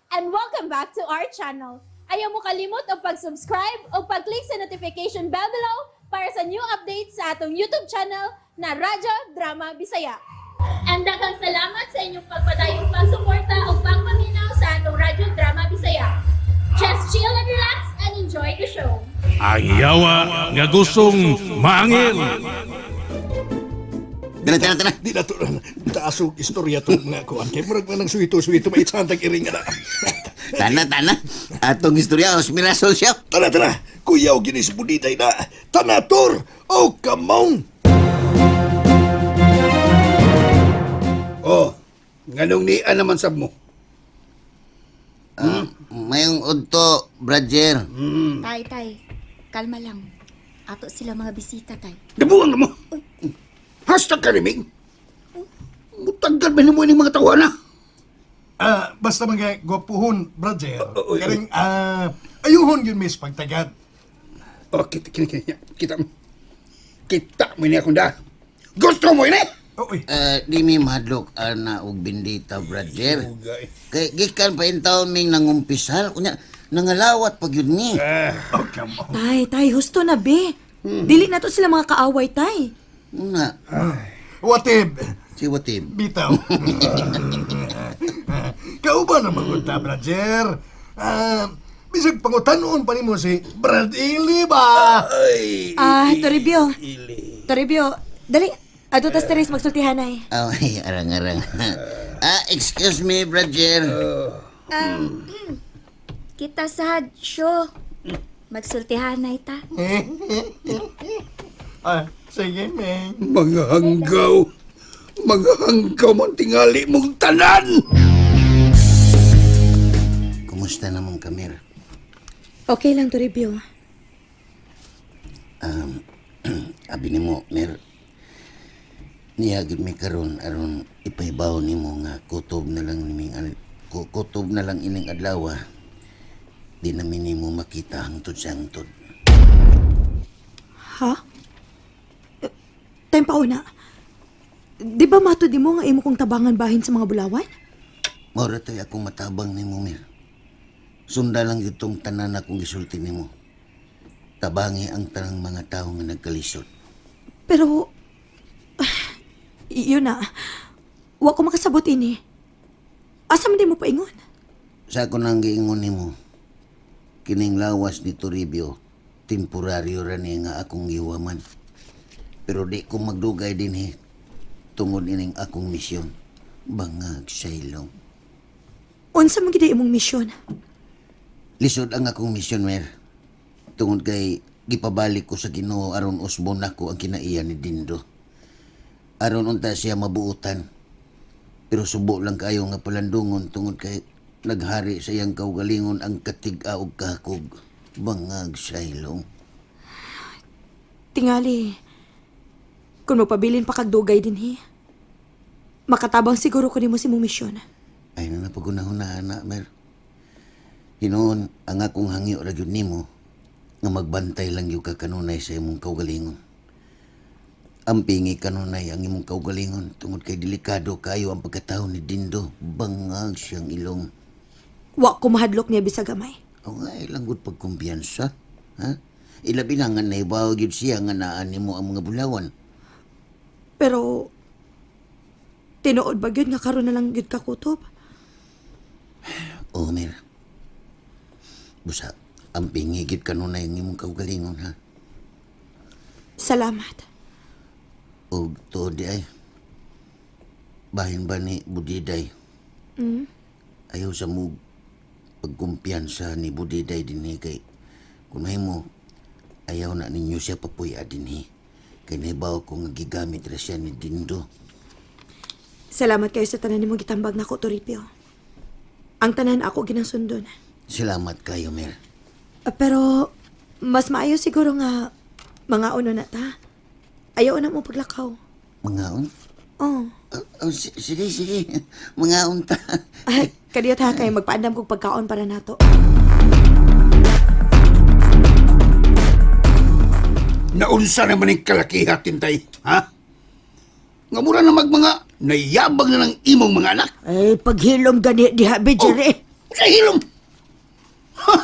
And welcome back to our channel. Ayaw mo kalimot og pag-subscribe o pag-click sa notification bell below para sa new updates sa atong YouTube channel na Radyo Drama Bisaya. And daghang salamat sa inyong pagpadayong pagsuporta o pagpaminaw sa atong Radyo Drama Bisaya. Just chill and relax and enjoy the show. Ang yawa nga gustong maangil. Tana, tana, tana. Di na to taas og istorya to mga kuan kay murag man ang suwito-suwito maitsan tag iring na. Tana, tana. Atong istorya, os mirasol siya. Tara, tara. Kuyaw ginis budiday na. Tanator o kamong. Oh, nganong nian naman sab mo? Mayong udto, Bradger. Tay, tay. Kalma lang. Ato sila mga bisita, tay. Dabuan na mo. Hashtag kariming. Mutaggal ba nimo ining mga tawana? Ah, basta mga gwapuhon, brother. Oh, oy, oy. Karing ayuhon yun miss pagtagad. Oh, kita kini kini. Kita mo. Kita mo ini akong da. Gusto mo ini? Oy. Di mi mahadlok ana og bindita, Bradger. Ugay. Kay gikan pa intaon ming nangumpisal, unya nangalawat pag yun ni. Oh, come on. Tay, tay, husto na be. Dili na to sila mga kaaway, tay. Una, Watib, si Watib. bitaw. Kauban na magunta, brother. Bisag pangutanon pa nimo si Brad Ili ba? Ay. Ah, Toribio. Toribio, dali. Ato tas teres magsultihanay. Ay, arang-arang. Excuse me, Bradger. Kita sad, syo. Magsultihanay ta. Sige, Meng. Mga hanggaw. Mga hanggaw man tingali mong tanan. Kumusta naman kamir? Okay lang, Toribio. Abi nimo, Mer. Niya gid mi karon aron ipahibaw nimo nga kutob na lang niming kutob na lang ining adlaw. Di na mi nimo makita hangtod sa hangtod. Ha? Eh, time pa una. Di ba mato di mo nga imo kong tabangan bahin sa mga bulawan? Mao ra to'y akong matabang nimo, Mer. Sunda lang gyud tong tanan akong gisulti nimo. Tabangi ang tanang mga tawo nga nagkalisod. Pero, yun na. Wa ko makasabot ini. Asa man di mo paingon? Sa ako nang giingon nimo, kining lawas ni Toribio, temporaryo ra ni nga akong giwaman. Pero di ko magdugay dinhi tungod ining akong misyon. Bangag sa ilong. Unsa man gid imong misyon? Lisod ang akong misyon, Mer. Tungod kay gipabalik ko sa Ginoo aron usbon nako ang kinaiya ni Dindo. Aron unta siya mabuutan. Pero subo lang kayo nga palandungon tungod kay naghari sa iyang kaugalingon ang katig-a og kahakog. Bangag sa ilong. Tingali, kung magpabilin pa kag dugay dinhi, makatabang siguro ko nimo si mong misyon. Ay na napagunahon na, anak, Mer. Hinoon, ang akong hangyo ra gyud nimo nga magbantay lang gyud ka kanunay sa imong kaugalingon. Ang pingi kanunay ang imong kaugalingon tungod kay delikado kayo ang pagkatao ni Dindo. Bangag siyang ilong. Wa ko mahadlok niya bisag gamay. O nga, ilang gud pagkumpiyansa. Ha? Ilabi na nga naibaw gyud siya nga naa nimo ang mga bulawan. Pero tinuod ba gyud nga karon na lang gyud ka kutob? O, Mer. Busa, ang pingi gyud kanunay ang imong kaugalingon, ha? Salamat. Og tuod di ay. Bahin ba ni Budiday? Ayaw sa mo pagkumpiyansa ni Budiday dinhi kay kunay mo ayaw na ninyo siya papuya dinhi. Kay nahibaw ko nga gigamit ra siya ni Dindo. Salamat kayo sa tanan nimong gitambag nako, Toribio. Ang tanan ako ginasundon. Salamat kayo, Mer. Pero mas maayo siguro nga mga uno na ta. Ayaw na mo paglakaw. Mangaon? Oh. Oh, sige, sige. Mangaon ta. Ay, kadiyot ha kay magpaandam kog pagkaon para nato. Naunsa naman ang kalakiha, tintay, ha? Nga mura na magmanga, nayabang na ng imong mga anak. Ay, paghilom gani diha, Bijere. Oh, Kahilom! Ha!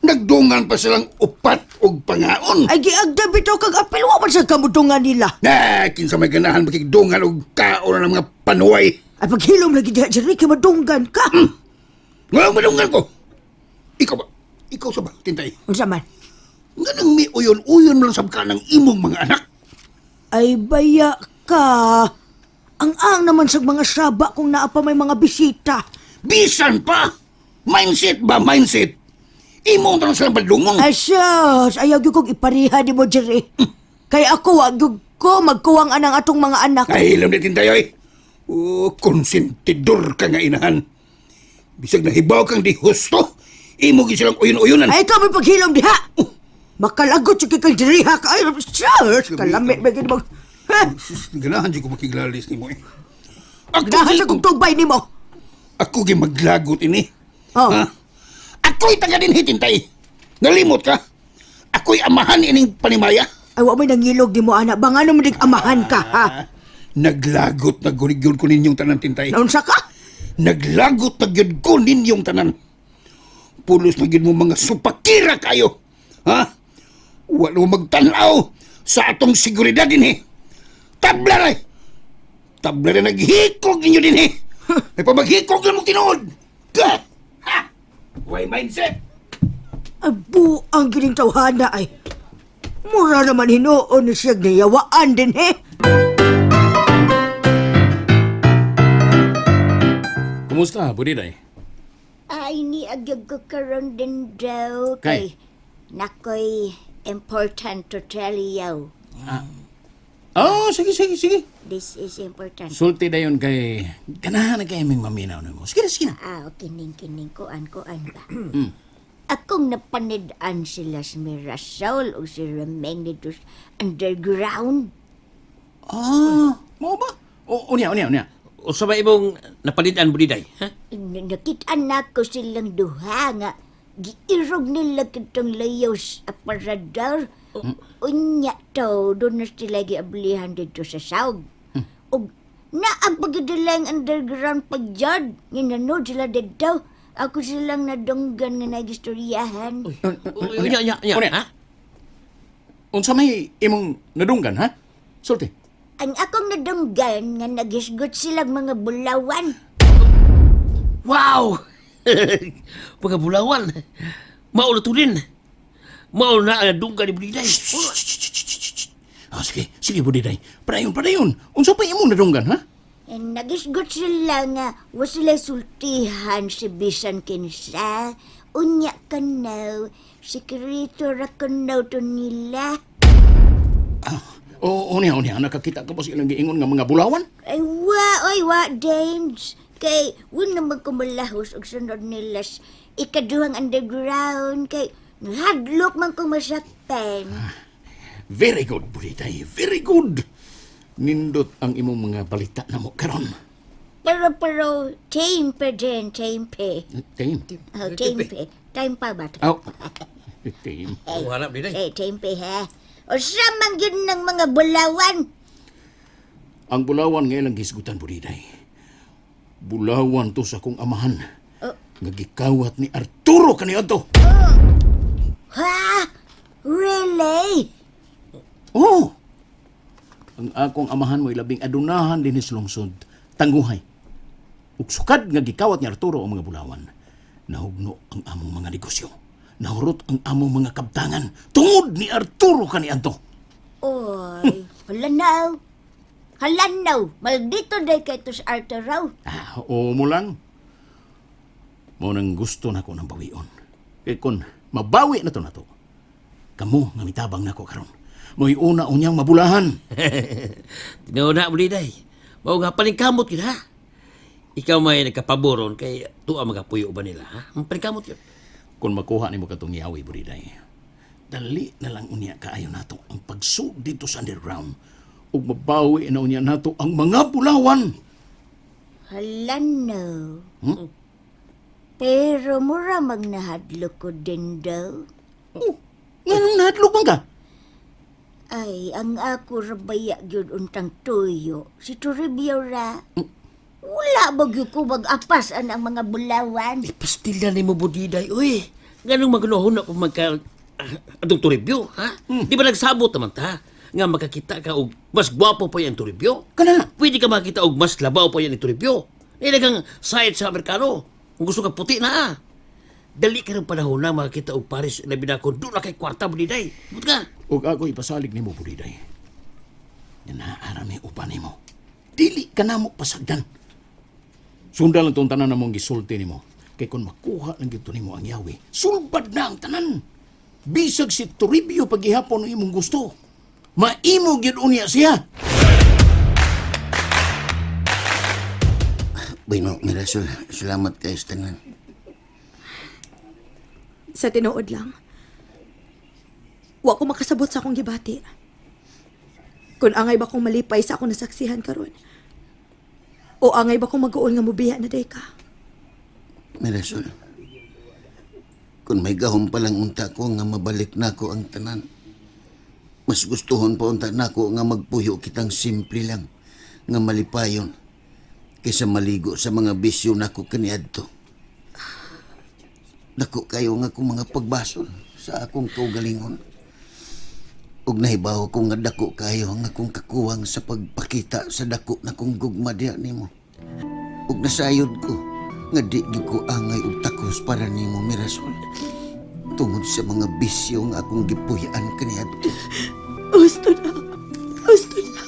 Nagdungan pa silang upat og pangaon. Ay giagda bitaw kag apil wa man sa kamudungan nila. Na, kinsa may ganahan makigdungan og kaon ng mga panuway. Ay paghilom lagi diha Jerry kay madunggan ka. Nga madungan ko. Ikaw ba? Ikaw sa ba, Tintay? Unsa man? Nga nang may uyon-uyon mo lang sab ka ng imong mga anak. Ay baya ka. Ang ang naman sa mga saba kung naa pa may mga bisita. Bisan pa! Mindset ba, mindset? Imong tanong silang padlungon. Ay sus, ayaw gyud kog ipariha ni mo Jerry. Kay ako wa gyud ko magkuwang anang atong mga anak. Ay, alam na Tintay, oy. Oh, konsentidor ka nga inahan. Bisag nahibaw kang di husto, imo gyud silang uyon-uyonan. Ay ikaw may paghilom diha. Makalagot jud kay kang Jerry ha ka. Ay sus, kalami ba gyud mo. Ha? Sus, ganahan jud ko makiglalis nimo eh. Ako Ganahan gi- sa kong tugbay nimo. Ako gi maglagot ini. Oh. Ha? Ako'y taga dinhi, Tintay. Nalimot ka. Ako'y amahan ining panimaya. Ay wa may nangilog nimo ana. Ba ngano mo dig amahan ka ha? Naglagot na gud ko ninyong tanan, Tintay. Naunsa ka? Naglagot na gyud ko ninyong tanan. Pulos na gyud mo mga supakira kayo. Ha? Wala mo magtanaw sa atong seguridad dinhi. Tabla ray. Tabla ray naghikog ninyo dinhi. May pamaghikog na mong tinuod. Ka! Ha! Why mindset? Ay buang gining tawhana ay. Mura naman hinuon ni siya niyawaan din eh. Kumusta, Budiday? Ay, ni agyag ko karon din daw. Kay? Kay, nakoy important to tell you. Oh, sige, sige, sige. This is important. Sulti dayon kay ganahan na kay ming maminaw nimo. Sige na, sige na. Ah, kining kining kuan kuan ba. Akong napanid-an sila si Mirasol o si Remeng dito sa underground. Ah, mao ba? O, unya, unya, unya. Unsa ba imong napalitan Budiday? Ha? Nakitaan nako silang duha nga giirog nila kitong layaw sa aparador. Unya to, doon na sila giablihan dito sa saug. Ug naapagidala ang underground pagyad. Nga nanood sila dito. Ako silang nadunggan nga nagistoryahan. Unya, unya, unya. Unya. Ha? Unsa may imong nadunggan, ha? Sulti. Ang akong nadunggan nga nagisgot silang mga bulawan. Wow! Mga bulawan. Mao na to din. Mao na ang dunggan ni Budiday. Ah, sige, sige Budiday. Padayon, padayon. Unsa pa imong nadunggan, ha? And nagisgot sila nga wa sila sultihan si bisan kinsa. Unya kanaw, sikreto ra kanaw to nila. O, unya, unya. Nakakita ka ba sa ilang giingon nga mga bulawan? Ay wa, oy wa, Danes. Kay, wala naman kumalahos og sunod nila sa ikaduhang underground. Kay, hadlok man kong masakpan. Very good, Budiday. Very good. Nindot ang imong mga balita na mo karon. Pero, pero, tame pa din, tame pa. Tame. Oh, tame pa. Time pa ba? Oh. Tame. Oh, hanap Budiday. Eh, tame pa ha. O sa man yun ng mga bulawan. Ang bulawan nga ilang gisgutan, Budiday. Bulawan to sa kong amahan. Nga gikawat ni Arturo kaniadto. Ha? Really? Oh! Ang akong amahan mo'y labing adunahan din sa lungsod, tangguhay. Ug sukad nga gikawat ni Arturo ang mga bulawan. Nahugno ang among mga negosyo. Nahurot ang among mga kabtangan. Tungod ni Arturo kaniadto. Oy, hala na. Hala na. Maldito day kay tos Arthur raw. Ah, oo mo lang. Mo nang gusto nako ng bawion. Kay kun mabawi na to nato. Kamo nga mitabang nako karon. Mo'y una unyang mabulahan. Tinuod na Budiday. Mao nga paningkamot gid ha. Ikaw may nagkapaboron kay tuwa magapuyo ba nila ha? Ang paningkamot yun. Kung makuha nimo katong yawi Buriday. Dali na lang unya kaayo nato ang pagsug dito sa underground ug mabawi na unya nato ang mga bulawan. Hala na. Pero mura magnahadlok ko din daw. Oh, nganong nahadlok man ka? Ay, ang ako rabaya gyud untang tuyo. Si Toribio ra. Wala ba gyud ko mag-apas ang mga bulawan. Eh, pastila ni mo budiday, uy. Ganong magnuhon na kung magka... Atong Toribio, ha? Di ba nagsabot naman ta? Nga makakita ka og mas gwapo pa yan Toribio. Kana. Pwede ka makita og mas labaw pa yan ni Toribio. Nilagang side sa Amerikano. Kung gusto ka puti na, ah. Dali ka ng panahon na makakita og Paris, labi na kung doon na kay kwarta, budiday. But ka. Ug ako ipasalig nimo buliday. Nga naa mi uban nimo. Dili ka namo pasagdan. Sundan lang tong tanan namong gisulti nimo. Kay kung makuha lang gyud to nimo ang yawi, sulbad na ang tanan. Bisag si Toribio pagihapon ang imong gusto. Maimo gyud unya siya. Bueno, Mirasol, salamat kayo sa tanan. Sa tinuod lang. Wa ko makasabot sa akong gibati. Kung angay ba kong malipay sa akong nasaksihan karon. O angay ba kong mag-uol nga mubiya na day ka. Mirasol, kung may gahom pa lang unta ko nga mabalik nako ang tanan, mas gustuhon pa unta nako nga magpuyo kitang simple lang, nga malipayon, kaysa maligo sa mga bisyo nako kaniadto. Dako kayo nga akong mga pagbasol sa akong kaugalingon. Ug nahibaw ko nga dako kayo ang akong kakuwang sa pagpakita sa dako na kong gugma diha nimo. Ug nasayod ko nga di gyud ko angay og takos para nimo Mirasol. Tungod sa mga bisyo nga akong gipuy-an kaniadto. Gusto na. Gusto na.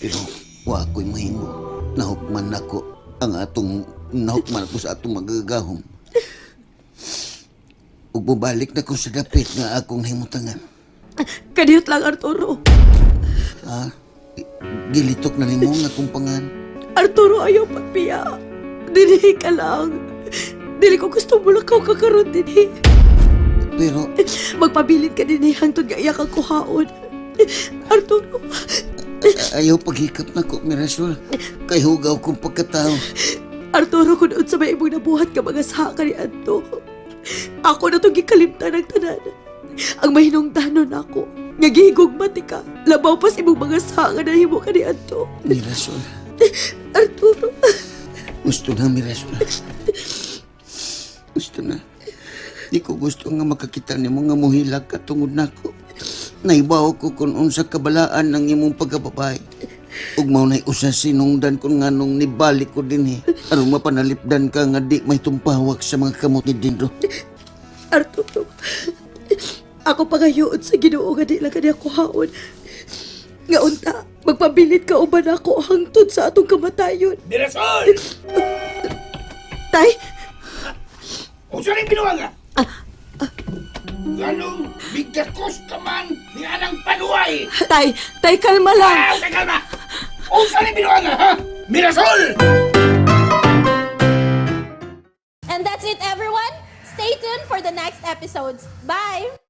Pero wa ako'y mahimo. Nahukman nako ang atong nahukman ako sa atong magagahom. Ug mobalik na ko sa dapit nga akong nahimutangan. Kadiyot lang, Arturo. Ha? Gilitok na nimo nga akong pangan. Arturo, ayaw pagpiya. Dili ka lang. Dili ko gusto mulakaw ka karon dinhi. Pero Magpabilin ka dinhi hangtod nga iya kang kuhaon. Arturo, ayaw paghikap nako Mirasol. Kay hugaw kong pagkatao. Arturo, kung unsa may imong nabuhat ka mga saha ka ni Anto. Ako na itong gikalimtan ng tanan. Ang mahinungdanon ako, nga gihigugmati ka, labaw pas imong mga saha nga nahimo ka ni Anto. Mirasol. Arturo, Gusto na, Mirasol. Gusto na. Di ko gusto nga makakita nimo nga muhilak ka tungod nako. Naibaw ko kung unsa kabalaan ng imong pagkababae. Ug mao na'y usa sinungdan kun nganong nibalik ko dinhi. Aron mapanalipdan ka nga di may tumpawak sa mga kamot ni Dindo. Arturo, ako pangayuod sa Ginoo nga di lang kaniya kuhaon. Nga unta, magpabilit ka uban ako hangtod sa atong kamatayon. Mirasol! Tay, Unsa ning binuang ah? Ganong bigkakos ka man ni anang panuay! tay, tay, kalma lang. Ah, sa kalma! Unsa ning binuang ah, ha? Mirasol! And that's it, everyone. Stay tuned for the next episodes. Bye!